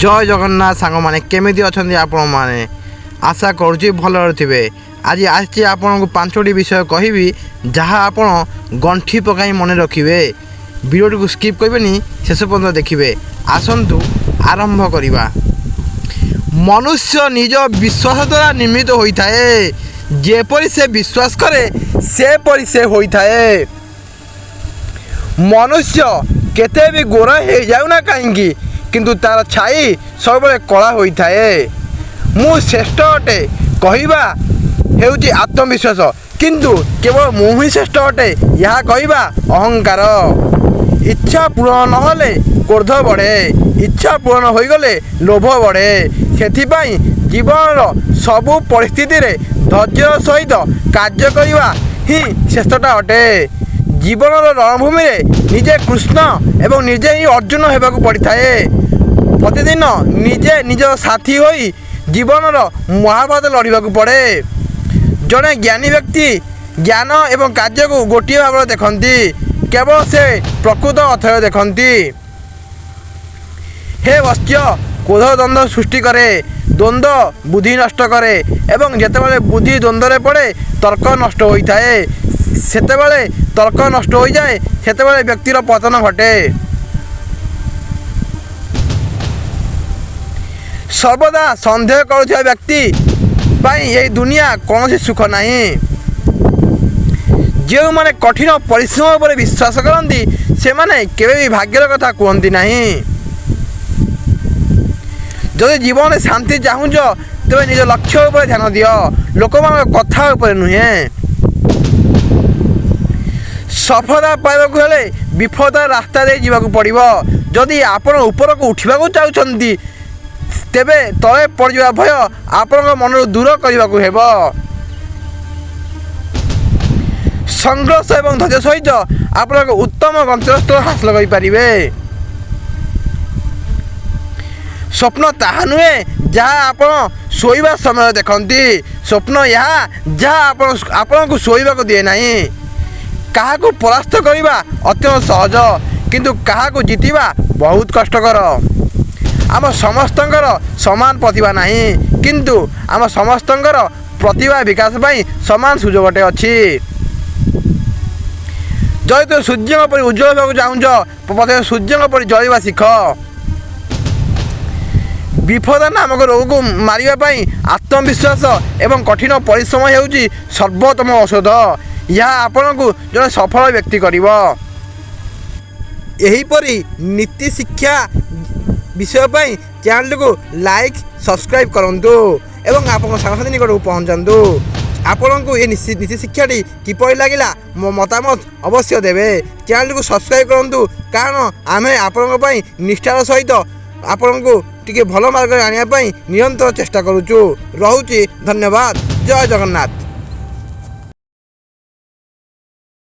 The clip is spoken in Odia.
ଜୟ ଜଗନ୍ନାଥ ସାଙ୍ଗମାନେ, କେମିତି ଅଛନ୍ତି ଆପଣମାନେ? ଆଶା କରୁଛି ଭଲରେ ଥିବେ। ଆଜି ଆସିଛି ଆପଣଙ୍କୁ ପାଞ୍ଚଟି ବିଷୟ କହିବି, ଯାହା ଆପଣ ଗଣ୍ଠି ପକାଇ ମନେ ରଖିବେ। ଭିଡ଼ିଓଟିକୁ ସ୍କିପ୍ କରିବେନି, ଶେଷ ପର୍ଯ୍ୟନ୍ତ ଦେଖିବେ। ଆସନ୍ତୁ ଆରମ୍ଭ କରିବା। ମନୁଷ୍ୟ ନିଜ ବିଶ୍ୱାସ ଦ୍ୱାରା ନିର୍ମିତ ହୋଇଥାଏ। ଯେପରି ସେ ବିଶ୍ୱାସ କରେ, ସେପରି ସେ ହୋଇଥାଏ। ମନୁଷ୍ୟ କେତେ ବି ଗୋରା ହେଇଯାଉ ନା କାହିଁକି, କିନ୍ତୁ ତାର ଛାଇ ସବୁବେଳେ କଳା ହୋଇଥାଏ। ମୁଁ ଶ୍ରେଷ୍ଠ ଅଟେ କହିବା ହେଉଛି ଆତ୍ମବିଶ୍ୱାସ, କିନ୍ତୁ କେବଳ ମୁଁ ହିଁ ଶ୍ରେଷ୍ଠ ଅଟେ ଏହା କହିବା ଅହଙ୍କାର। ଇଚ୍ଛା ପୂରଣ ନହେଲେ କ୍ରୋଧ ବଢ଼େ, ଇଚ୍ଛା ପୂରଣ ହୋଇଗଲେ ଲୋଭ ବଢ଼େ। ସେଥିପାଇଁ ଜୀବନର ସବୁ ପରିସ୍ଥିତିରେ ଧୈର୍ଯ୍ୟ ସହିତ କାର୍ଯ୍ୟ କରିବା ହିଁ ଶ୍ରେଷ୍ଠତା ଅଟେ। ଜୀବନର ରଣଭୂମିରେ ନିଜେ କୃଷ୍ଣ ଏବଂ ନିଜେ ହିଁ ଅର୍ଜୁନ ହେବାକୁ ପଡ଼ିଥାଏ। ପ୍ରତିଦିନ ନିଜେ ନିଜର ସାଥୀ ହୋଇ ଜୀବନର ମହାଭାରତ ଲଢ଼ିବାକୁ ପଡ଼େ। ଜଣେ ଜ୍ଞାନୀ ବ୍ୟକ୍ତି ଜ୍ଞାନ ଏବଂ କାର୍ଯ୍ୟକୁ ଗୋଟିଏ ଭାବରେ ଦେଖନ୍ତି, କେବଳ ସେ ପ୍ରକୃତ ଅର୍ଥରେ ଦେଖନ୍ତି। ହେ ବତ୍ସ, କ୍ରୋଧ ଦ୍ୱନ୍ଦ୍ୱ ସୃଷ୍ଟି କରେ, ଦ୍ୱନ୍ଦ୍ୱ ବୁଦ୍ଧି ନଷ୍ଟ କରେ ଏବଂ ଯେତେବେଳେ ବୁଦ୍ଧି ଦ୍ୱନ୍ଦ୍ୱରେ ପଡ଼େ, ତର୍କ ନଷ୍ଟ ହୋଇଥାଏ। ସେତେବେଳେ ତର୍କ ନଷ୍ଟ ହୋଇଯାଏ, ସେତେବେଳେ ବ୍ୟକ୍ତିର ପତନ ଘଟେ। ସର୍ବଦା ସନ୍ଦେହ କରୁଥିବା ବ୍ୟକ୍ତି ପାଇଁ ଏହି ଦୁନିଆ କୌଣସି ସୁଖ ନାହିଁ। ଯେଉଁମାନେ କଠିନ ପରିଶ୍ରମ ଉପରେ ବିଶ୍ୱାସ କରନ୍ତି, ସେମାନେ କେବେ ବି ଭାଗ୍ୟର କଥା କୁହନ୍ତି ନାହିଁ। ଯଦି ଜୀବନରେ ଶାନ୍ତି ଚାହୁଁଛ, ତେବେ ନିଜ ଲକ୍ଷ୍ୟ ଉପରେ ଧ୍ୟାନ ଦିଅ, ଲୋକମାନଙ୍କ କଥା ଉପରେ ନୁହେଁ। ସଫଳତା ପାଇବାକୁ ହେଲେ ବିଫଳତାର ରାସ୍ତା ଦେଇ ଯିବାକୁ ପଡ଼ିବ। ଯଦି ଆପଣ ଉପରକୁ ଉଠିବାକୁ ଚାହୁଁଛନ୍ତି, ତେବେ ତଳେ ପଡ଼ିଯିବା ଭୟ ଆପଣଙ୍କ ମନରୁ ଦୂର କରିବାକୁ ହେବ। ସଂଘର୍ଷ ଏବଂ ଧୈର୍ଯ୍ୟ ସହିତ ଆପଣ ଏକ ଉତ୍ତମ ଗନ୍ତବ୍ୟସ୍ଥଳ ହାସଲ କରିପାରିବେ। ସ୍ୱପ୍ନ ତାହା ନୁହେଁ ଯାହା ଆପଣ ଶୋଇବା ସମୟରେ ଦେଖନ୍ତି, ସ୍ୱପ୍ନ ଏହା ଯାହା ଆପଣ ଆପଣଙ୍କୁ ଶୋଇବାକୁ ଦିଏ ନାହିଁ। କାହାକୁ ପରାସ୍ତ କରିବା ଅତ୍ୟନ୍ତ ସହଜ, କିନ୍ତୁ କାହାକୁ ଜିତିବା ବହୁତ କଷ୍ଟକର। ଆମ ସମସ୍ତଙ୍କର ସମାନ ପ୍ରତିଭା ନାହିଁ, କିନ୍ତୁ ଆମ ସମସ୍ତଙ୍କର ପ୍ରତିଭା ବିକାଶ ପାଇଁ ସମାନ ସୁଯୋଗଟେ ଅଛି। ଯଦି ତୁମେ ସୂର୍ଯ୍ୟଙ୍କ ପରି ଉଜ୍ଜଳ ହେବାକୁ ଚାହୁଁଛ, ପ୍ରଥମେ ସୂର୍ଯ୍ୟଙ୍କ ପରି ଜଳିବା ଶିଖ। ବିଫଳତା ନାମକ ରୋଗକୁ ମାରିବା ପାଇଁ ଆତ୍ମବିଶ୍ୱାସ ଏବଂ କଠିନ ପରିଶ୍ରମ ହେଉଛି ସର୍ବୋତ୍ତମ ଔଷଧ। ଏହା ଆପଣଙ୍କୁ ଜଣେ ସଫଳ ବ୍ୟକ୍ତି କରିବ। ଏହିପରି ନୀତି ଶିକ୍ଷା ବିଷୟ ପାଇଁ ଚ୍ୟାନେଲଟିକୁ ଲାଇକ୍, ସବସ୍କ୍ରାଇବ୍ କରନ୍ତୁ ଏବଂ ଆପଣଙ୍କ ସାଙ୍ଗସାଥି ନିକଟକୁ ପହଞ୍ଚାନ୍ତୁ। ଆପଣଙ୍କୁ ଏ ନୀତି ଶିକ୍ଷାଟି କିପରି ଲାଗିଲା, ମୋ ମତାମତ ଅବଶ୍ୟ ଦେବେ। ଚ୍ୟାନେଲଟିକୁ ସବସ୍କ୍ରାଇବ୍ କରନ୍ତୁ, କାରଣ ଆମେ ଆପଣଙ୍କ ପାଇଁ ନିଷ୍ଠାର ସହିତ ଆପଣଙ୍କୁ ଟିକେ ଭଲ ମାର୍ଗରେ ଆଣିବା ପାଇଁ ନିରନ୍ତର ଚେଷ୍ଟା କରୁଛୁ। ରହୁଛି, ଧନ୍ୟବାଦ। ଜୟ ଜଗନ୍ନାଥ।